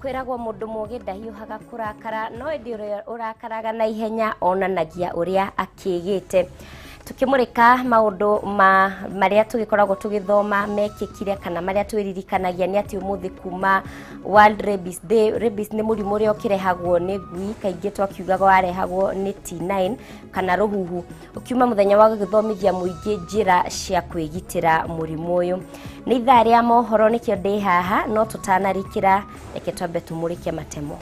Kwĩragwo mũndũ mũgĩ ndahiũhaga kũrakara, no ĩndĩ ũrĩa ũrakaraga na ihenya onanagia ũrĩa akĩgĩte. Tukĩmũrĩka maũndũ ma marĩa tũgĩkoragwo tũgĩthoma mekĩkire kana marĩa twĩririkanagia nĩ atĩ ũmũthĩ kuma World Rabies Day. Rabies nĩ mũrimũ ũrĩa ũkĩrehagwo nĩ ngui, kaingĩ twakiugaga warehagwo nĩ T9 kana rũhuhu, ũkiuma mũthenya wa gũgĩthomithia mũingĩ njĩra cia kwĩgitĩra mũrimũ ũyũ. Nĩ ithaa rĩa mohoro nĩkĩo ndĩ haha, no tũtanarikĩra reke twambe tũmũrĩke matemo.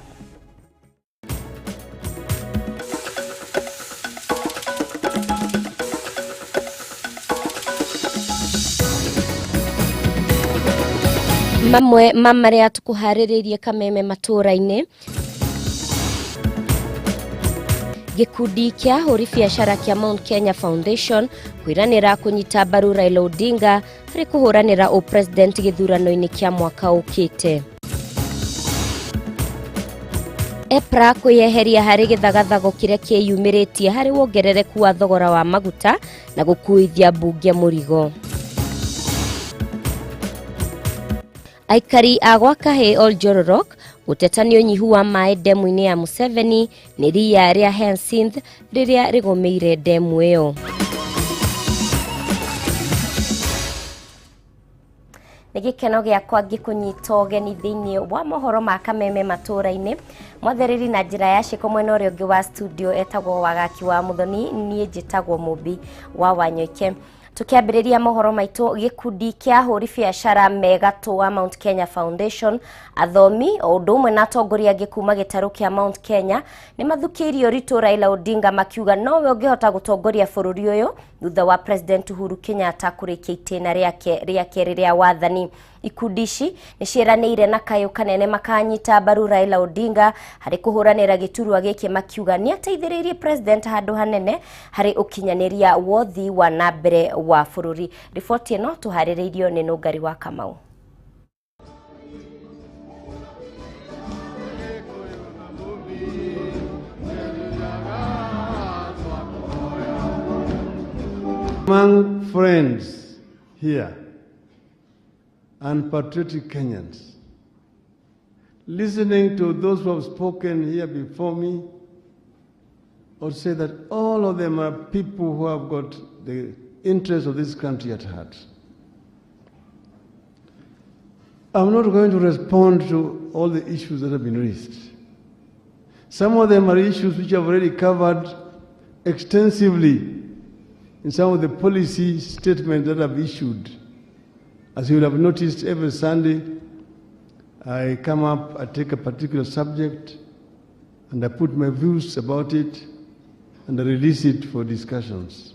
Mamwe ma marĩa tũkũharĩrĩirie kameme matũũra-inĩ: gĩkundi kĩa ahũri biacara kĩa Mount Kenya Foundation kwĩranĩra kũnyita mbaru Raila Odinga harĩ kũhũranĩra ũpresident gĩthurano-inĩ kĩa mwaka ũkĩte. EPRA kwĩyeheria harĩ gĩthagathago kĩrĩa kĩyumĩrĩtie harĩ wongerereku wa thogora wa maguta na gũkuithia mbunge mũrigo. Aikari a gwa Kahĩ Oljororok gũteta nĩ ũnyihu wa maĩ ndemu-inĩ ya Museveni nĩ ria rĩa Hyacinth rĩrĩa rĩgũmĩire ndemu ĩyo. Nĩ gĩkeno gĩakwa ngĩkũnyita ũgeni thĩinĩ wa mohoro ma kameme matũũra-inĩ. Mwathereri na njĩra ya ciĩko mwena ũrĩa ũngĩ wa studio etagwo Wagaki wa Mũthoni, niĩ njĩtagwo Mũmbi wa Wanyoike. Tukiambĩrĩria mohoro maitũ, gĩkundi kĩa ahũri biacara megatũ wa Mount Kenya Foundation, athomi o ũndũ ũmwe na atongoria angĩ kuma gĩtarũ kĩa Mount Kenya nĩ mathukĩirie ũritũ Raila Odinga makiuga nowe ũngĩhota gũtongoria bũrũri ũyũ thutha wa President Uhuru Kenyatta kũrĩkia itĩna rĩake rĩa kerĩ rĩa wathani. Ikundi ici nĩ ciĩranĩire na kayũ kanene makanyita mbaru Raila Odinga harĩ kũhũranĩra gĩturwa gĩkĩ, makiuga nĩ ateithĩrĩirie president handũ hanene harĩ ũkinyanĩria wothi wa na mbere wa bũrũri. Riboti ĩno tũharĩrĩirio nĩ Nũngari wa Kamau. Among friends here and patriotic Kenyans, listening to those who have spoken here before me, I would say that all of them are people who have got the interests of this country at heart. I'm not going to respond to all the issues that have been raised. Some of them are issues which I've already covered extensively in some of the policy statements that I've issued. As you will have noticed, every Sunday I come up, I take a particular subject, and I put my views about it, and I release it for discussions.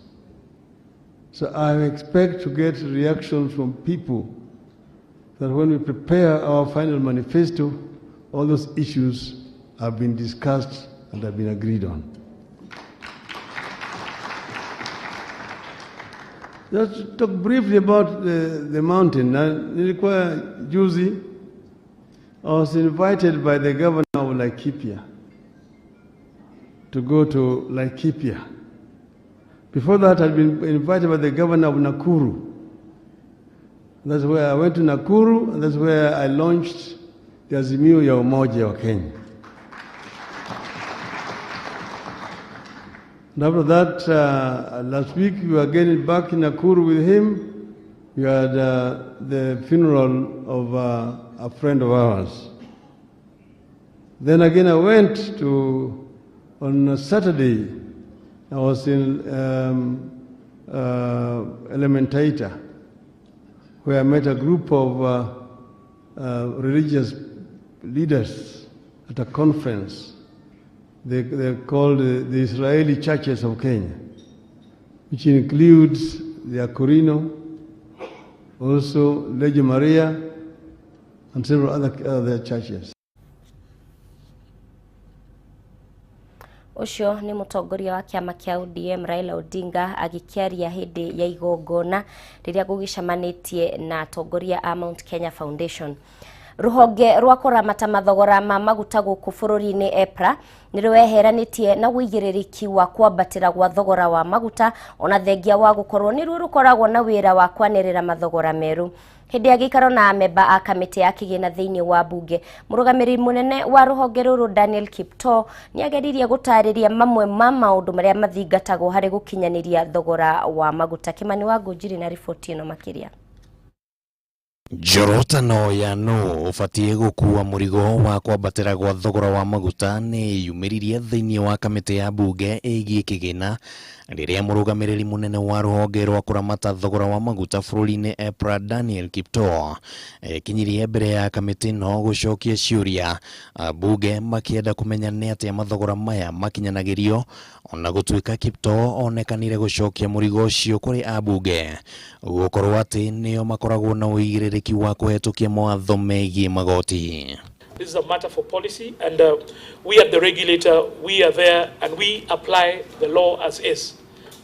So I expect to get reactions from people that when we prepare our final manifesto, all those issues have been discussed and have been agreed on. Just talk briefly about the mountain. Na nilikuwa juzi, I was invited by the governor of Laikipia to go to Laikipia. Before that, I'd been invited by the governor of Nakuru. That's where I went to Nakuru, and that's where I launched the Azimio ya Umoja wa Kenya. And after that, last week we were getting back in Nakuru with him. We had the funeral of a friend of ours. Then again I went to, on a Saturday, I was in Elementaita, where I met a group of religious leaders at a conference. They're called the Israeli Churches of Kenya, which includes the Akorino, also Legio Maria, and several other churches. Ũcio nĩ mũtongoria wa kĩama kĩa ODM Raila Odinga agĩkĩaria hĩndĩ ya igongona rĩrĩa gũgĩcemanĩtie na atongoria a Mount Kenya Foundation. Rũhonge rwa kũramata mathogora ma maguta gũkũ bũrũri-inĩ EPRA nĩ rweheranĩtie na ũigĩrĩrĩki wa kwambatĩra gwa thogora wa maguta ona thengia wa gũkorwo nĩruo rũkoragwo na wĩra wa kwanĩrĩra mathogora merũ. Hĩndĩ ya gĩikaro na amemba a kamĩtĩ ya kĩgĩna thĩinĩ wa mbunge, mũrũgamĩrĩri mũnene wa rũhonge rũrũ Daniel Kiptoo nĩageririe gũtarĩria mamwe ma maũndũ marĩa mathingatagwo harĩ gũkinyanĩria thogora wa maguta. Kĩmani wa Ngũnjiri na riboti ĩno makĩria. Njorotano ya nũ ũbatiĩ gũkua mũrigo wa kwambatĩra gwa thogora wa maguta nĩ yumĩririe thĩinĩ wa kamĩtĩ ya mbunge ĩgiĩ kĩgĩna rĩrĩa mũrũgamĩrĩri mũnene wa rũhonge rwa kũramata thogora wa maguta bũrũri-inĩ EPRA Daniel Kiptoo ekinyirie mbere ya kamĩtĩ ĩno gũcokia ciũria ambunge makĩenda kũmenya nĩ atĩa mathogora maya makinyanagĩrio ona gũtuĩka Kiptoo onekanire gũcokia mũrigo ũcio kũrĩ ambunge gũkorwo atĩ nĩo makoragwo na ũigĩrĩrĩki wa kũhetũkia mawatho megiĩ magoti. This is a matter for policy, and we at the regulator, we are there and we apply the law as is.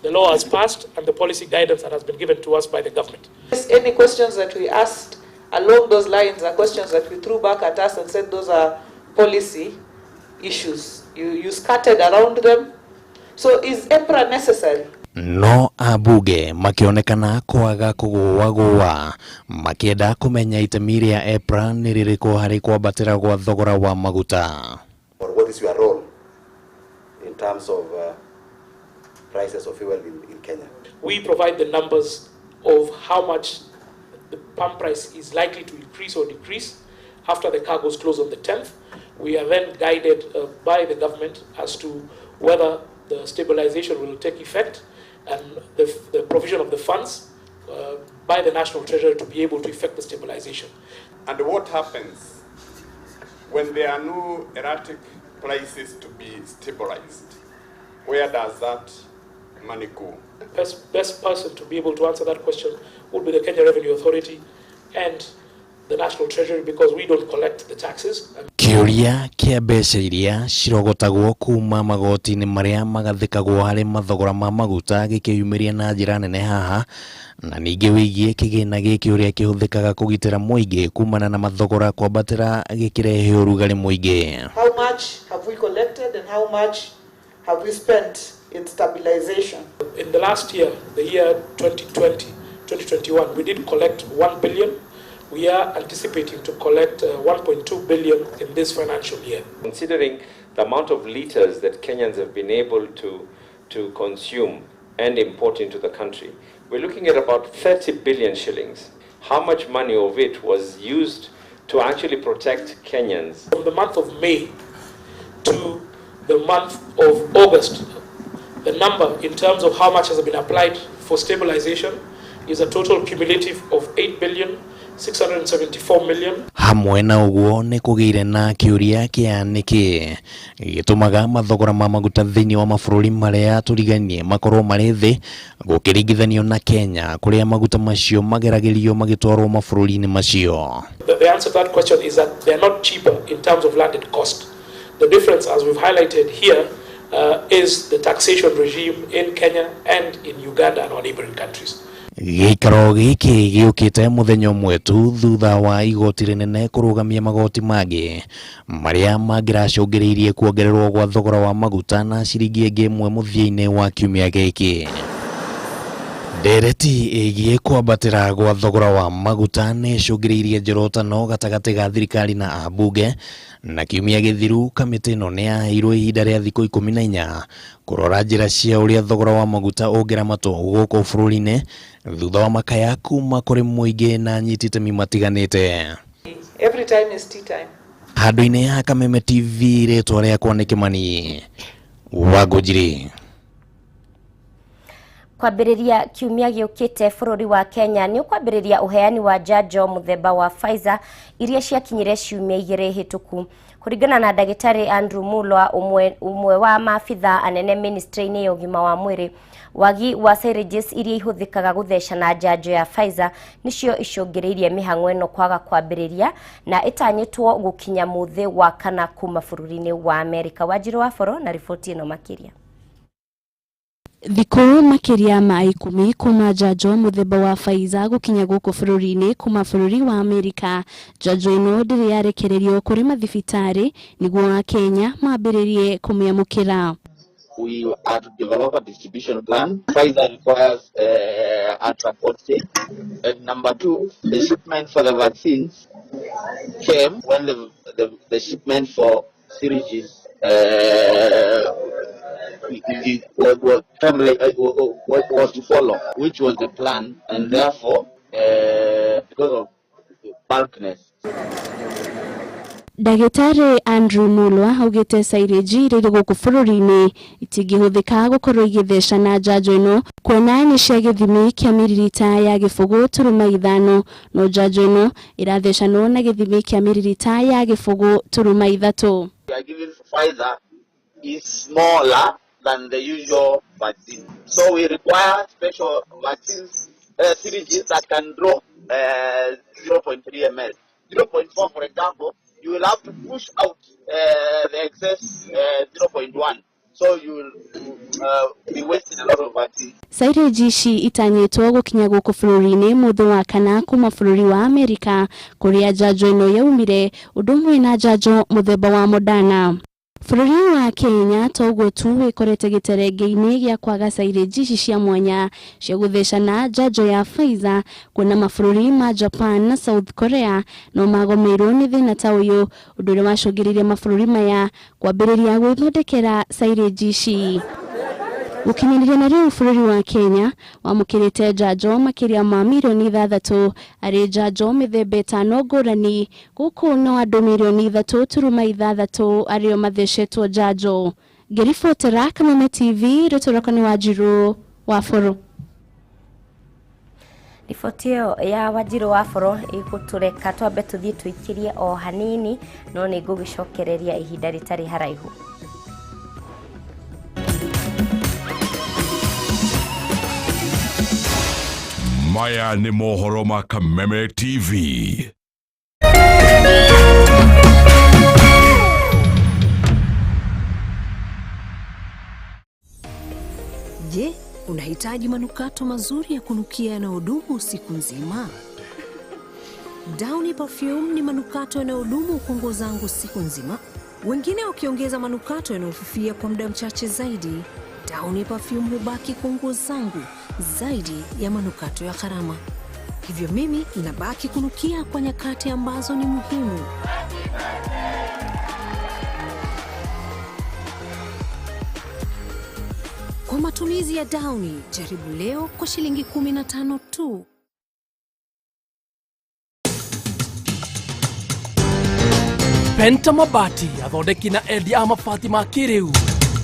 The law has passed and the policy guidance that has been given to us by the government. Any questions that we asked along those lines are questions that we threw back at us and said those are policy issues. You skirted around them. So is EPRA necessary? No ambunge makĩonekana kwaga kũgũagũa makĩenda kũmenya itemi rĩa EPRA nĩ rĩrĩkũ harĩ kwambatĩra gwa thogora wa maguta. Or what is your role in terms of prices of fuel in Kenya? We provide the numbers of how much the pump price is likely to increase or decrease after the cargoes close on the 10th. We are then guided by the government as to whether the stabilization will take effect and the provision of the funds by the National Treasury to be able to effect the stabilization. And what happens when there are no erratic prices to be stabilized? Where does that money go? Best person to be able to answer that question would be the Kenya Revenue Authority and the National Treasury, because we don't collect the taxes. Kĩũria kĩa mbeca iria cirogotagwo kuma magoti-inĩ marĩa magathĩkagwo harĩ mathogora ma maguta gĩkĩyumĩria na njĩra nene haha, na ningĩ wĩgiĩ kĩgĩna gĩkĩ ũrĩa kĩhũthĩkaga kũgitĩra mũingĩ kumana na mathogora kwambatĩra gĩkĩrehe ũrugarĩ mũingĩ. How much have we collected and how much have we spent in stabilization? In the last year, the year 2020, 2021, we did collect 1 billion. We are anticipating to collect 1.2 billion in this financial year. Considering the amount of liters that Kenyans have been able to consume and import into the country, we're looking at about 30 billion shillings. How much money of it was used to actually protect Kenyans? From the month of May to the month of August, the number in terms of how much has been applied for stabilization is a total cumulative of 8,674,000,000. Hamwe na ũguo nĩ kũgĩire na kĩũria kĩa nĩkĩ gĩtũmaga mathogora ma maguta thĩinĩ wa mabũrũri marĩa tũrigainie makorwo marĩ thĩ gũkĩringithanio na Kenya kũrĩa maguta macio mageragĩrio magĩtwarwo mabũrũri-inĩ macio. The answer to that question is that they are not cheaper in terms of landed cost. The difference, as we've highlighted here, is the taxation regime in Kenya and in Uganda and our neighboring countries. Gĩikaro gĩkĩ gĩũkĩte mũthenya ũmwe tu thutha wa igoti rĩnene kũrũgamia magoti mangĩ marĩa mangĩracũngĩrĩirie kuongererwo gwa thogora wa maguta na ciringi ĩngĩ ĩmwe mũthia-inĩ wa kiumia gĩkĩ. Ndereti ĩgiĩ kwambatĩra gwa thogora wa maguta nĩ ĩcũngĩrĩirie njorotano gatagatĩ ga thirikari na ambunge, na kiumia gĩthiru kamĩtĩ ĩno nĩ yaheirwo ihinda rĩa thikũ 14 kũrora njĩra cia ũrĩa thogora wa maguta ũngĩramatwo gũkũ bũrũri-inĩ thutha wa makaya kuma kũrĩ mũingĩ na anyiti itemi matiganĩte. Every time is tea time. Handũ-inĩ ha Kameme TV, rĩtwa rĩakwa nĩ Kĩmani wa Ngũnjiri. Kwambĩrĩria kiumia gĩũkĩte bũrũri wa Kenya nĩ ũkwambĩrĩria ũheani wa njanjo mũthemba wa Pfizer iria ciakinyire ciumia 2 hĩtũku. Kũringana na ndagĩtarĩ Andrew Mulwa, ũmwe wa maabitha anene ministry-inĩ ya ũgima wa mwĩrĩ, wagi wa syringes iria ihũthĩkaga gũthecana njanjo ya Pfizer nĩcio icũngĩrĩirie mĩhang'o ĩno kwaga kwambĩrĩria na ĩtanyĩtwo gũkinya mũthĩ wa kana kuma bũrũri-inĩ wa Amerika. Wanjirũ wa Boro na riboti ĩno makĩria. Thikũ makĩria ma 10 kuma njanjo mũthemba wa Pfizer gũkinya gũkũ bũrũri-inĩ kuma bũrũri wa Amerika. Njanjo ĩno ndĩrĩ yarekererio kũrĩ mathibitarĩ nĩguo akenya mambĩrĩrie kũmĩamũkĩra. We are to develop a distribution plan. Pfizer requires a transport chain. And number two, the shipment for the vaccines came when the shipment for syringes was to follow, which was the plan, and therefore, because of bulkness. Ndagĩtarĩ Andrew Mulwa augĩte silage iria irĩ gũkũ bũrũri-inĩ itingĩhũthĩka gũkorwo igĩthecana njanjo ĩno kuona nĩ cia gĩthimi kĩa miririta ya 0.5, no njanjo ĩno ĩrathecanwo na gĩthimi kĩa miririta ya 0.3. We are giving Pfizer is smaller than the usual vaccine. So we require special vaccines, syringes that can draw 0.3 ml. 0.4, for example, you will have to push out the excess 0.1. So you will be wasting a lot of vaccine. Silage ici itanyĩtwo gũkinya gũkũ bũrũri-inĩ mũthĩ wa kana kuma bũrũri wa Amerika kũrĩa njanjo ĩno yaumire, ũndũ ũmwe na njanjo mũthemba wa Moderna. Bũrũri wa Kenya toguo tu wĩkorete gĩterenge-inĩ gĩa kwaga silage ici cia mwanya cia gũthecana njanjo ya Pfizer, kuona mabũrũri ma Japan na South Korea no magomeirwo nĩ thĩna ta ũyũ, ũndũ ũrĩa wacũngĩrĩirie mabũrũri maya kwambĩrĩria gwĩthondekera silage ici. Gũkinyanĩria na rĩu bũrũri wa Kenya wamũkĩrĩte njanjo makĩria ma mirioni 6 arĩ njanjo mĩthemba 5 ngũrani, gũkũ no andũ mirioni 3.6 arĩo mathecetwo njanjo. Ngĩribotera Kameme TV, rĩtwa rĩakwa nĩ Wanjirũ wa Bũrũ. Riboti ĩyo ya Wanjirũ wa Bũrũ ĩgũtũreka twambe tũthiĩ tũikĩrie o hanini, no nĩ ngũgĩcokereria ihinda rĩtarĩ haraihu. Maya nĩ mohoro ma Kameme TV. Je, unahitaji manukato mazuri ya kunukia yanayodumu siku nzima? Downy Perfume ni manukato yanayodumu kwa nguo zangu siku nzima. Wengine wakiongeza manukato yanayofifia kwa muda mchache zaidi, Downy Perfume hubaki kwa nguo zangu zaidi ya manukato ya gharama. Hivyo mimi nabaki kunukia kwa nyakati ambazo ni muhimu. Kwa matumizi ya Downy, jaribu leo kwa shilingi 15 tu. Penta Mabati athondeki na endia a mabati ma kĩrĩu.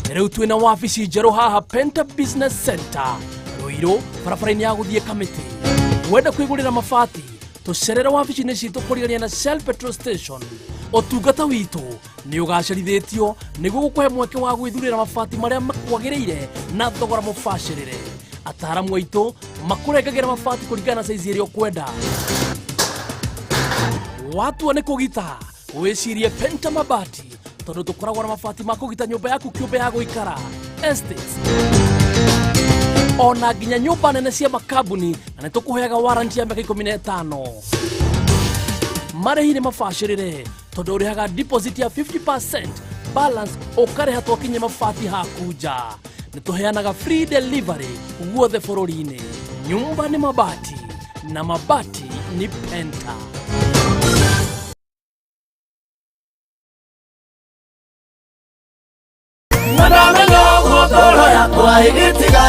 Rĩu twĩna wabici njerũ haha Penta Business Center Ruiru, barabara-inĩ ya gũthiĩ Kamĩtĩ. Wenda kwĩgũrĩra mabati, tũcerere wabici-inĩ citũ kũrigania na Shell Petrol Station. Ũtungata witũ nĩ ũgacĩrithĩtio nĩguo gũkũhe mweke wa gwĩthurĩra mabati marĩa makwagĩrĩire na thogora mũbacĩrĩre. Ataaramu aitũ makũrengagĩra mabati kũringana na saizi ĩrĩa ũkwenda. Watua nĩ kũgita, wĩcirie Penta Mabati, tondũ tũkoragwo na mabati ma kũgita nyũmba yaku kĩũmbe ya gũikara, estates, ona nginya nyũmba nene cia makambuni, na nĩ tũkũheaga warranty ya mĩaka 15. Marĩhi nĩ mabacĩrĩre tondũ ũrĩhaga deposit ya 50%, balance ũkarĩha twakinyia mabati haku nja. Nĩ tũheanaga free delivery guothe bũrũri-inĩ. Nyumba nĩ mabati na mabati ni Penta. Ndamenya ũguo ngoro yakwa ĩgĩtiga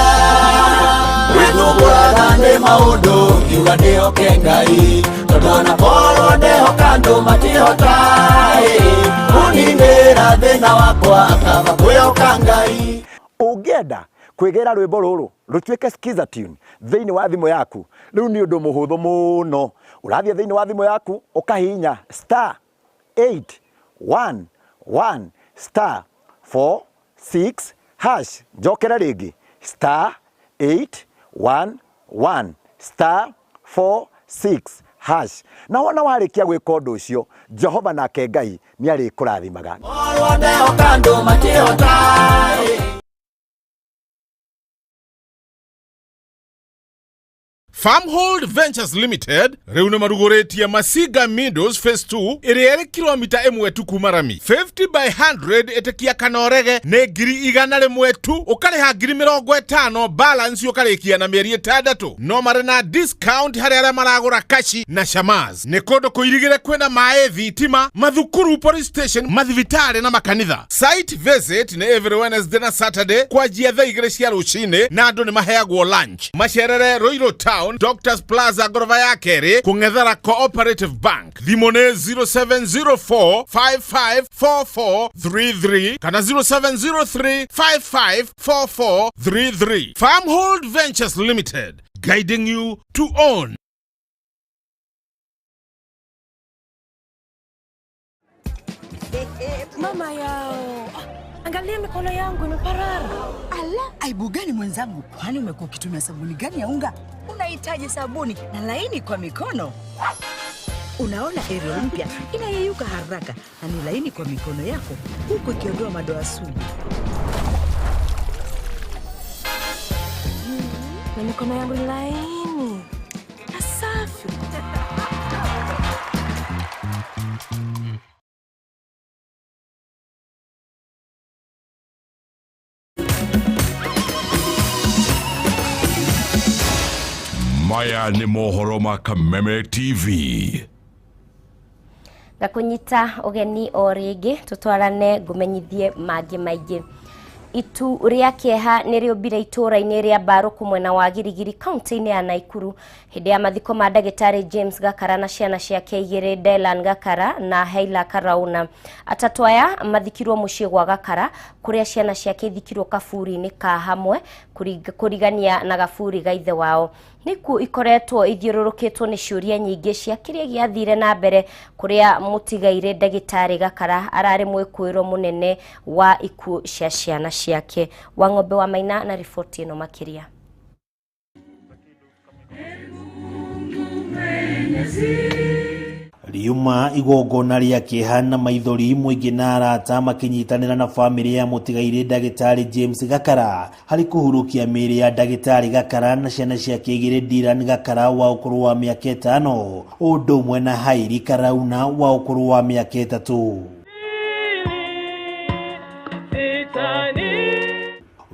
gwĩthumbũraga nĩ maũndũ, ngiuga ndĩhoke Ngai, tondũ ona korwo ndehoka andũ matihota kũninĩra thĩna wakwa, kaba kwĩhoka Ngai. Ũngĩenda kwĩgĩra rwĩmbo rũrũ rũtuĩke skiza tune thĩinĩ wa thimũ yaku, rĩu nĩ ũndũ mũhũthũ mũno. Ũrathiĩ thĩinĩ wa thimũ yaku ũkahihinya star 8 1 1 star 4 6 hash. Njokere rĩngĩ, star 8 1 1 star 4 6 hash. Na wona warĩkia gwĩka ũndũ ũcio, Jehova nake Ngai nĩ arĩkũrathimaga. Korwo ndehoka andũ matihota. Farmhold Ventures Limited rĩu nĩ marugũrĩtie Masiga Meadows Phase 2 ĩrĩa ĩrĩ kilomita 1 tu kuma rami 50 by 100 ĩtĩkia kana ũrege nĩ 100,000 tu ũkarĩha 50,000 balance ũkarĩkia na mĩeri 6 no marĩ na discount harĩ arĩa maragũra kashi na shamaz. Nĩ kũndũ kũirigĩre kwĩna maĩ, thitima, mathukuru, police station, mathibitarĩ na makanitha. Site visit nĩ every Wednesday na Saturday kwanjia thaa 2 cia rũcinĩ na andũ nĩ maheagwo lunch. Macerere Ruiru Town, Doctors Plaza, ngoroba ya kerĩ, kũng'ethera Cooperative Bank. Thimũ nĩ 0704 554433 kana 0703 554433. Farmhold Ventures Limited, guiding you to own. Mama yao, angalia mikono yangu imeparara. Ala, aibu gani mwenzangu? Kwani umekuwa ukitumia sabuni gani ya unga? Unahitaji sabuni na laini kwa mikono. Unaona Ariel mpya inayeyuka haraka na ni laini kwa mikono yako huku ikiondoa madoa sugu. Na mikono yangu ni laini na safi. Maya nĩ mohoro ma Kameme TV. Ngakunyita ũgeni o rĩngĩ tũtwarane ngũmenyithie mangĩ maingĩ. Itu rĩa kĩeha nĩ rĩũmbire itũũra-inĩ rĩa Mbarũkũ mwena wa Girigiri kaunti-inĩ ya Naikuru hĩndĩ ya mathiko ma ndagĩtarĩ James Gakara na ciana ciake igĩrĩ Dylan Gakara na Heila Karauna. Atatũ aya mathikirwo mũciĩ gwa Gakara kũrĩa ciana ciake ithikirwo kaburi-inĩ ka hamwe kũrigania na gaburi ga ithe wao. Nĩ ikuũ ikoretwo ithiũrũrũkĩtwo nĩ ciũria nyingĩ cia kĩrĩa gĩathire na mbere kũrĩa mũtigaire ndagĩtarĩ Gakara ararĩ mwĩkũĩrwo mũnene wa ikuũ cia ciana ciake. Wang'ombe wa Maina na riboti ĩno makĩria. Riuma igongona rĩa kĩeha na maithori mũingĩ na arata makĩnyitanĩra na bamĩrĩ ya mũtigairĩ ndagĩtarĩ James Gakara harĩ kũhurukia mĩĩrĩ ya ndagĩtarĩ Gakara na ciana ciake igĩrĩ Dylan Gakara wa ũkũrũ wa mĩaka 5 ũndũ ũmwe na Hairi Karauna wa ũkũrũ wa mĩaka 3.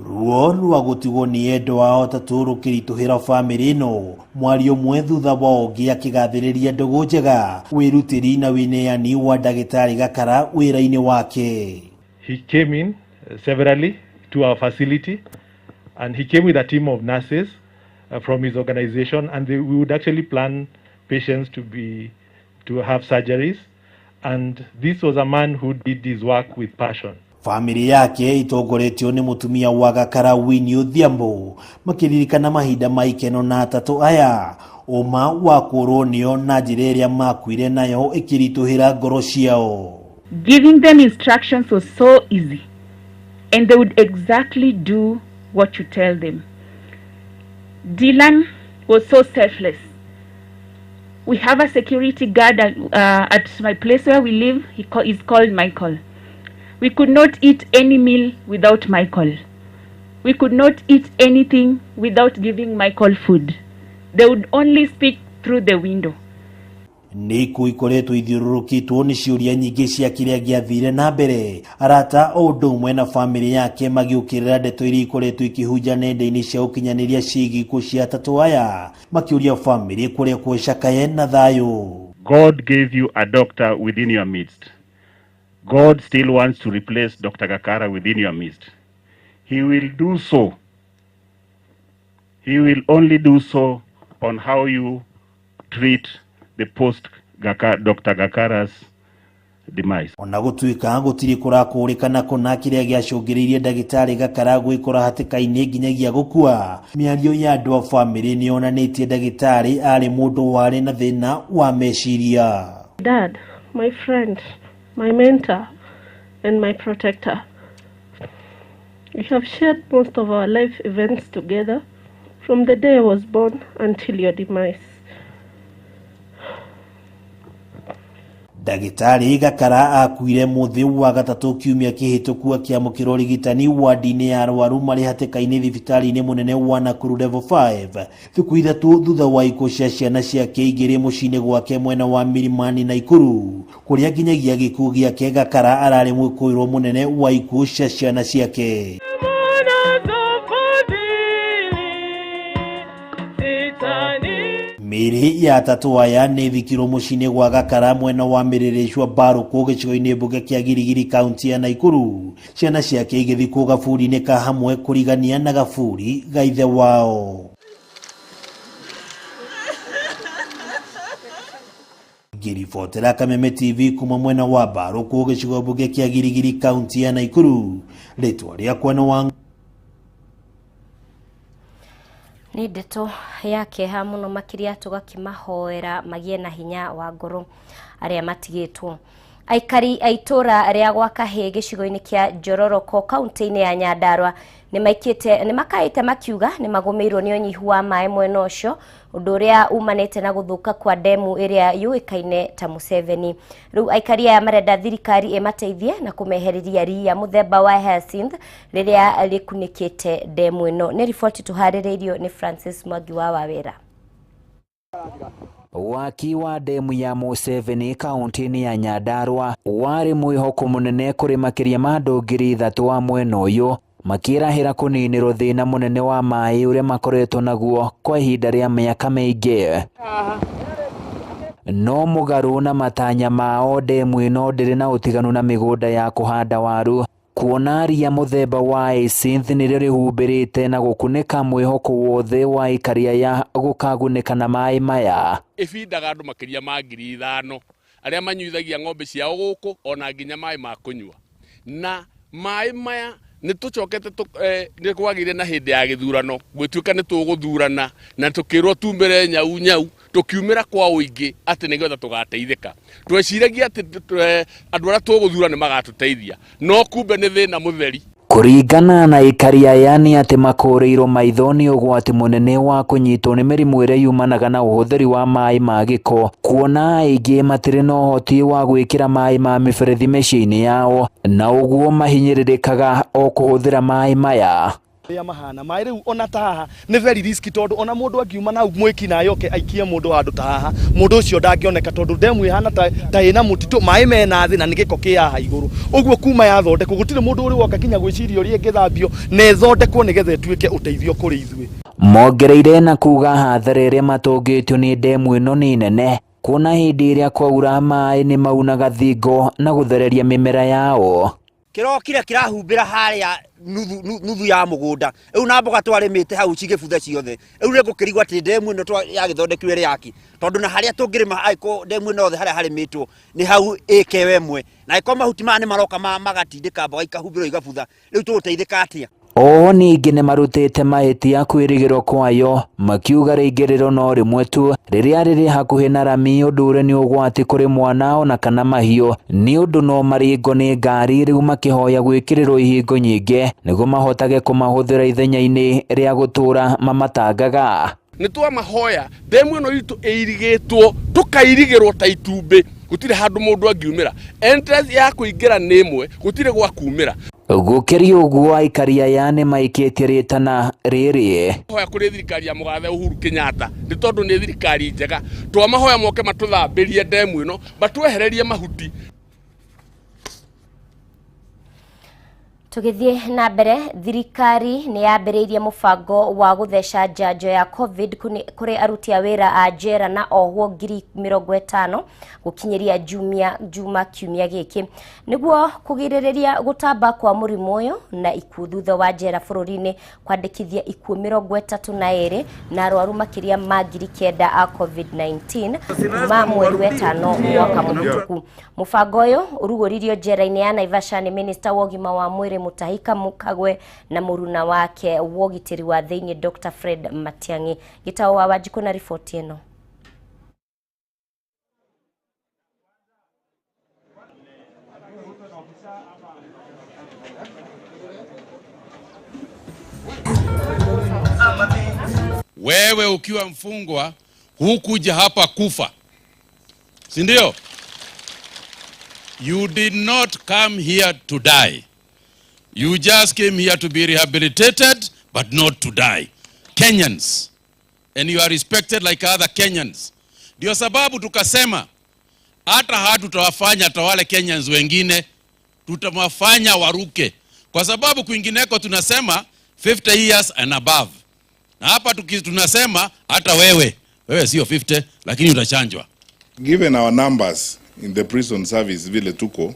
Ruo rwa gũtigwo nĩ endwa ao atatũ rũkĩritũhĩra bamĩrĩ ĩno mwario ũmwe thutha wa ũngĩ akĩgathĩrĩria ndũgũ njega wĩrutĩri na wĩneani wa ndagĩtarĩ Gakara wĩra-inĩ wake. He came in severally to our facility and he came with a team of nurses from his organization, and we would actually plan patients to have surgeries, and this was a man who did his work with passion. Bamĩrĩ yake itongoretio nĩ mũtumia wa Gakara Winnie Odhiambo makĩririkana mahinda ma ikeno na atatũ aya ũma wa kũrwo nĩo na njĩra ĩrĩa makuire nayo ĩkĩritũhĩra ngoro ciao. Giving them instructions was so easy and they would exactly do what you tell them. Dylan was so selfless. We have a security guard at my place where we live. He is called Michael. We could not eat any meal without Michael. We could not eat anything without giving Michael food. They would only speak through the window. Nĩ ikuũ ikoretwo ithiũrũrũkĩtwo nĩ ciũria nyingĩ cia kĩrĩa gĩathire na mbere arata o ũndũ ũmwe na bamĩrĩ yake magĩũkĩrĩra ndeto iria ikoretwo ikĩhunja nenda-inĩ cia ũkinyanĩria ciĩgiĩ ikuũ cia atatũ aya makĩũria bamĩrĩ kũrĩa kwecakaye na thayũ. God gave you a doctor within your midst. God still wants to replace Dr. Gakara within your midst. He will do so. He will only do so on how you treat the post Dr. Gakara's demise. Ona gũtuĩka gũtirĩ kũrakũrĩkana kũna kĩrĩa gĩacũngĩrĩirie ndagĩtarĩ Gakara gwĩkora hatĩka-inĩ nginyagia gũkua, mĩario ya andũ a bamĩrĩ nĩyonanĩtie ndagĩtarĩ arĩ mũndũ warĩ na thĩna wa meciria. Dad, my friend, my mentor, and my protector. We have shared most of our life events together from the day I was born until your demise. Ndagĩtarĩ Gakara akuire mũthĩ wa gatatũ kiumia kĩhĩtũku akĩamũkĩra ũrigitani wadi-inĩ ya arwaru marĩ hatĩka-inĩ thibitarĩ-inĩ mũnene wa Nakuru Level 5 thikũ 3 thutha wa ikuũ cia ciana ciake igĩrĩ mũciĩ-inĩ gwake mwena wa Milimani Nakuru, kũrĩa nginyagia gĩkuũ gĩake Gakara ararĩ mwĩkũĩrwo mũnene wa ikuũ cia ciana ciake. Mĩĩrĩ ya atatũ aya nĩ ĩthikirwo mũciĩ-inĩ gwa Gakara mwena wa Mĩrĩrĩcwa Mbarũkũ gĩcigo-inĩ mbunge kĩa Girigiri kaunti ya Nakuru, ciana ciake igĩthikwo gaburi-inĩ ka hamwe kũrigania na gaburi ga ithe wao. Ngĩribotera Kameme TV kuma mwena wa Mbarũkũ gĩcigo mbunge kĩa Girigiri kaunti ya Nakuru, rĩtwa rĩakwa nĩ wa Nĩ ndeto ya kĩeha mũno makĩria tũgakĩmahoera magĩe na hinya wa ngoro arĩa matigĩtwo. Aikari a itũra rĩa gwa Kahĩ gĩcigo-inĩ kĩa Njororoko kaunti-inĩ ya Nyandarua nĩ makaĩte makiuga nĩ magũmĩirwo nĩ ũnyihu wa maĩ mwena ũcio, ũndũ ũrĩa umanĩte na gũthũka kwa ndemu ĩrĩa yũĩkaine ta Museveni. Rĩu aikari aya marenda thirikari ĩmateithie na kũmehereria ria mũthemba wa hyacinth rĩrĩa rĩkunĩkĩte ndemu ĩno. Nĩ riboti tũharĩrĩirio nĩ Francis Mwangi wa Wawĩra. Waki wa ndemu ya Museveni kaunti-inĩ ya Nyandarua warĩ mwĩhoko mũnene kũrĩ makĩria ma andũ 3,000 wa mwena ũyũ, makĩrahĩra kũninĩrwo thĩna mũnene wa maĩ ũrĩa makoretwo naguo kwa ihinda rĩa mĩaka mĩingĩ. No mũgarũ na matanya mao, ndemu ĩno ndĩrĩ na ũtiganu na mĩgũnda ya kũhanda waru, kuona ria mũthemba wa hyacinth nĩrĩo rĩhumbĩrĩte na gũkunĩka mwĩhoko wothe wa aikari aya gũkagunĩka na maĩ maya. Ĩbindaga andũ makĩria ma 5,000 arĩa manyuithagia ng'ombe ciao gũkũ ona nginya maĩ ma kũnyua. Na maĩ maya nĩ tũcokete nĩ kwagĩire na hĩndĩ ya gĩthurano gwĩtuĩka nĩ tũgũthurana na tũkĩrwo tumĩre nyau nyau, tũkiumĩra kwa ũingĩ atĩ nĩgetha tũgateithĩka. Tweciragia atĩ andũ arĩa tũgũthura nĩ magatũteithia, no kumbe nĩ thĩna mũtheri. Kũringana na aikari aya nĩ atĩ makũrĩirwo maitho nĩ ũgwati mũnene wa kũnyitwo nĩ mĩrimũ ĩrĩa yumanaga na ũhũthĩri wa maĩ ma gĩko, kuona aingĩ matirĩ na ũhoti wa gwĩkĩra maĩ ma mĩberethi mĩciĩ-inĩ yao, na ũguo mahinyĩrĩrĩkaga o kũhũthĩra maĩ maya. Rĩa mahana maĩ rĩu ona ta haha nĩ very risky, tondũ ona mũndũ angiuma na mwĩki na yoke aikie mũndũ handũ ta haha, mũndũ ũcio ndangĩoneka, tondũ ndemu ĩhana ta ĩna mũtitũ, maĩ mena thĩ na nĩ gĩko kĩ haha igũrũ. Ũguo kuma yathondekwo gũtirĩ mũndũ ũrĩ woka kinya gwĩciria ũrĩa ĩngĩthambio na ĩthondekwo nĩgetha ĩtuĩke ũteithio kũrĩ ithuĩ. Mongereire na kuga hathara ĩrĩa matũngĩtio nĩ ndemu ĩno nĩ nene, kuona hĩndĩ ĩrĩa kwaura maĩ nĩ maunaga thingo na gũthereria mĩmera yao. Kĩrokire kĩrahumbĩra harĩa nuthu nuthu ya mũgũnda rĩu, na mboga twarĩmĩte hau cigĩbutha ciothe. Rĩu rĩ ngũkĩrigwo atĩ ndemu ĩno yagĩthondekirwo ĩrĩ yaki, tondũ na harĩa tũngĩrĩma, angĩkorwo ndemu ĩno yothe harĩa harĩmĩtwo nĩ hau ĩkewa ĩmwe, na angĩkorwo mahuti maya nĩ maroka magatindĩka mboga ikahumbĩrwo igabutha, rĩu tũgũteithĩka atĩa? Oho ningĩ nĩ marutĩte mahĩtia kwĩrĩgĩrwo kwayo, makiuga rĩingĩrĩro no rĩmwe tu rĩrĩa rĩrĩ hakuhĩ na rami, ũndũ ũrĩa nĩ ũgwati kũrĩ mwana ona kana mahiũ, nĩ ũndũ no maringwo nĩ ngari. Rĩu makĩhoya gwĩkĩrĩrwo ihingo nyingĩ nĩguo mahotage kũmahũthĩra ithenya-inĩ rĩa gũtũũra mamatangaga. Nĩ twamahoya ndemu ĩno itũ ĩirigĩtwo, tũkairigĩrwo ta itumbĩ, gũtirĩ handũ mũndũ angiumĩra. Entrance ya kũingĩra nĩ ĩmwe, gũtirĩ gwa kumĩra. Gũkĩria ũguo, aikari aya nĩ maikĩtie rĩtana rĩrĩ. Hoya kũrĩ thirikari ya mũgathe Uhuru Kenyatta, nĩ tondũ nĩ thirikari njega, twamahoya moke matũthambĩrie ndemu ĩno, matwehererie mahuti. Tũgĩthiĩ na mbere, thirikari nĩ yambĩrĩirie mũbango wa gũtheca njanjo ya COVID kũrĩ aruti a wĩra a njera na ohwo 50,000 gũkinyĩria jumia juma kiumia gĩkĩ, nĩguo kũgirĩrĩria gũtamba kwa mũrimũ ũyũ na ikuũ, thutha wa njera bũrũri-inĩ kwandĩkithia ikuũ 32 na arwaru makĩria ma 9,000 a COVID-19 kuma mweri wetano mwaka mũhĩtũku. Mũbango ũyũ ũrugũririo njera-inĩ ya Naivasha nĩ minista wa ũgima wa mwĩrĩ Mutahi Kagwe na mũruna wake wa ũgitĩri wa thĩinĩ Dr Fred Matiang'i. Gĩtaũ wa Wanjikũ na riboti ĩno. Wewe ukiwa mfungwa hukuja hapa kufa, si ndio? You did not come here to die. You just came here to be rehabilitated, but not to die. Kenyans. And you are respected like other Kenyans. Ndio sababu tukasema hata hatutawafanya hata wale Kenyans wengine, tutawafanya waruke, kwa sababu kwingineko tunasema 50 years and above, na hapa tunasema hata wewe wewe sio 50 lakini utachanjwa. Given our numbers in the prison service vile tuko,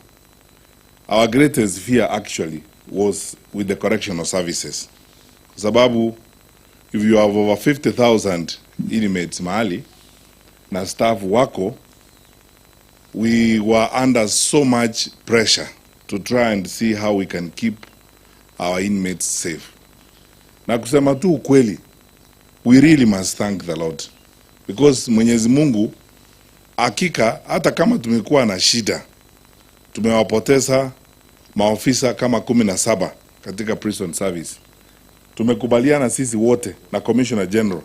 our greatest fear actually was with the correctional services. Kwa sababu if you have over 50,000 inmates mahali na staff wako, we were under so much pressure to try and see how we can keep our inmates safe. Na kusema tu ukweli, we really must thank the Lord because Mwenyezi Mungu hakika, hata kama tumekuwa na shida, tumewapoteza maofisa kama 17 katika prison service. Tumekubaliana sisi wote na Commissioner General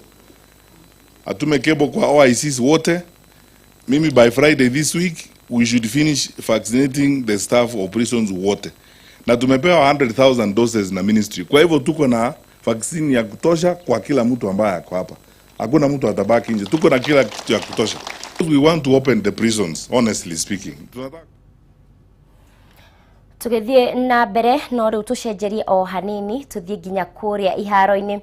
atume cable kwa OICs wote. Mimi by Friday this week we should finish vaccinating the staff of prisons wote, na tumepewa 100,000 doses na ministry. Kwa hivyo tuko na vaccine ya kutosha kwa kila mtu ambaye ako hapa, hakuna mtu atabaki nje. Tuko na kila kitu ya kutosha. We want to open the prisons, honestly speaking. Tunataka Tũgĩthiĩ na mbere no rĩu tũcenjerie o hanini tũthiĩ nginya kũrĩa iharo-inĩ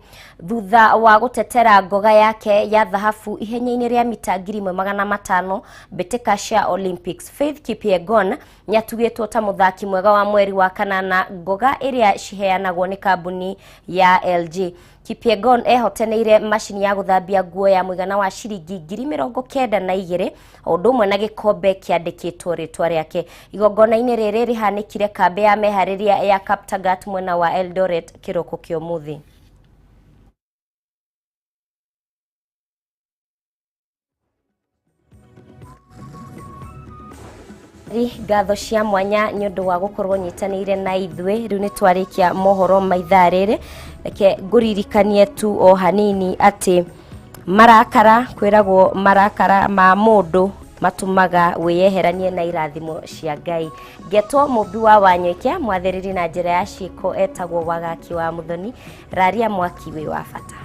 thutha wa gũtetera ngoga yake ya thahabu ihenya-inĩ rĩa mita 1500 mbĩtĩka cia Olympics. Faith Kipyegon nĩatugĩtwo ta mũthaki mwega wa mweri wa kanana ngoga ĩrĩa ciheanagwo nĩ kambuni ya LG. Kipyegon ehoteneire macini ya gũthambia nguo ya mũigana wa ciringi 92,000 o ũndũ ũmwe na gĩkombe kĩandĩkĩtwo rĩtwa rĩake. Igongona-inĩ rĩrĩ rĩhanĩkire kambĩ ya meharĩria ya Kaptagat mwena wa Eldoret kĩroko kĩa ũmũthĩ. Ngatho cia mwanya nĩ ũndũ wa gũkorwo nyitanĩire na ithuĩ. Rĩu nĩ twarĩkia mohoro ma ithaa rĩrĩ, reke ngũririkanie tu o hanini atĩ marakara, kwĩragwo marakara ma mũndũ matumaga wĩyeheranie na irathimo cia Ngai. Ngetwo Mũmbi wa Wanyoike, mwathĩrĩri na njĩra ya ciĩko etagwo Wagaki wa Mũthoni. Raria mwaki wĩ wa bata.